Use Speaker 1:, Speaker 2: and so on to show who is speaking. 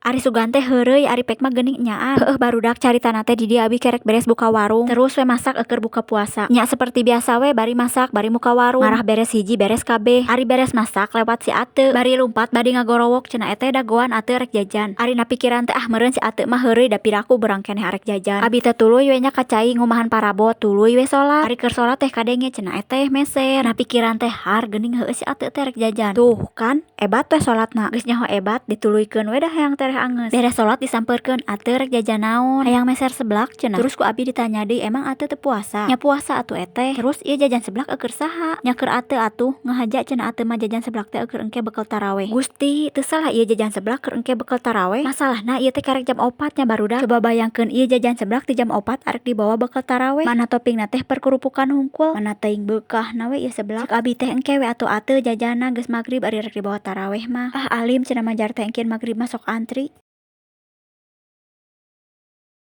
Speaker 1: Ari sugan teh heureuy, ari pek mah geuning enyaan. Heueuh barudak, caritana teh di dieu abi kerek beres buka warung. Terus we masak keur buka puasa. Nya seperti biasa we, bari masak bari muka warung. Ngarah beres hiji beres kabeh. Ari beres masak lewat si Ate. Bari lumpat bari ngagorowok, cenah eteh dagoan Ate rek jajan. Ari na pikiran teh, ah meureun si Ate mah heureuy da piraku beurang keneh arek jajan. Abi teh tuluy we nya ka cai ngumahan parabot, tuluy we salat. Ari keur salat teh kadenge cenah eteh meser. Na pikiran teh, har geuning heueuh si Ate teh rek jajan. Tuh kan ebat we salatna. Geus nyaho ebat dituluykeun we da hayang tereh angeus. Beres salat disampeurkeun, "Ate rek jajan naon?" "Hayang meser seblak," cenah. Terus ku abi ditanya deui, "Emang Ate teu puasa?" "Nya puasa atuh, eteh." "Terus ieu jajan seblak keur saha?" "Nya keur Ate atuh, ngahaja cenah Ate mah jajan seblak teh keur engke bekel taraweh." Gusti, teu salah ieu jajan seblak keur engke bekel taraweh. Masalahna ieu teh karek jam 4 nya, barudak. Coba bayangkeun ieu jajan seblak di jam 4 arek dibawa bekel taraweh. Mana toppingna teh perkerupukan hungkul. Mana teuing beukahna we ieu seblak. Cek abi teh, engke we atuh Ate jajanna geus magrib ari rek dibawa taraweh mah. "Ah, alim," cenah, "majar teh engke magrib mah sok antri."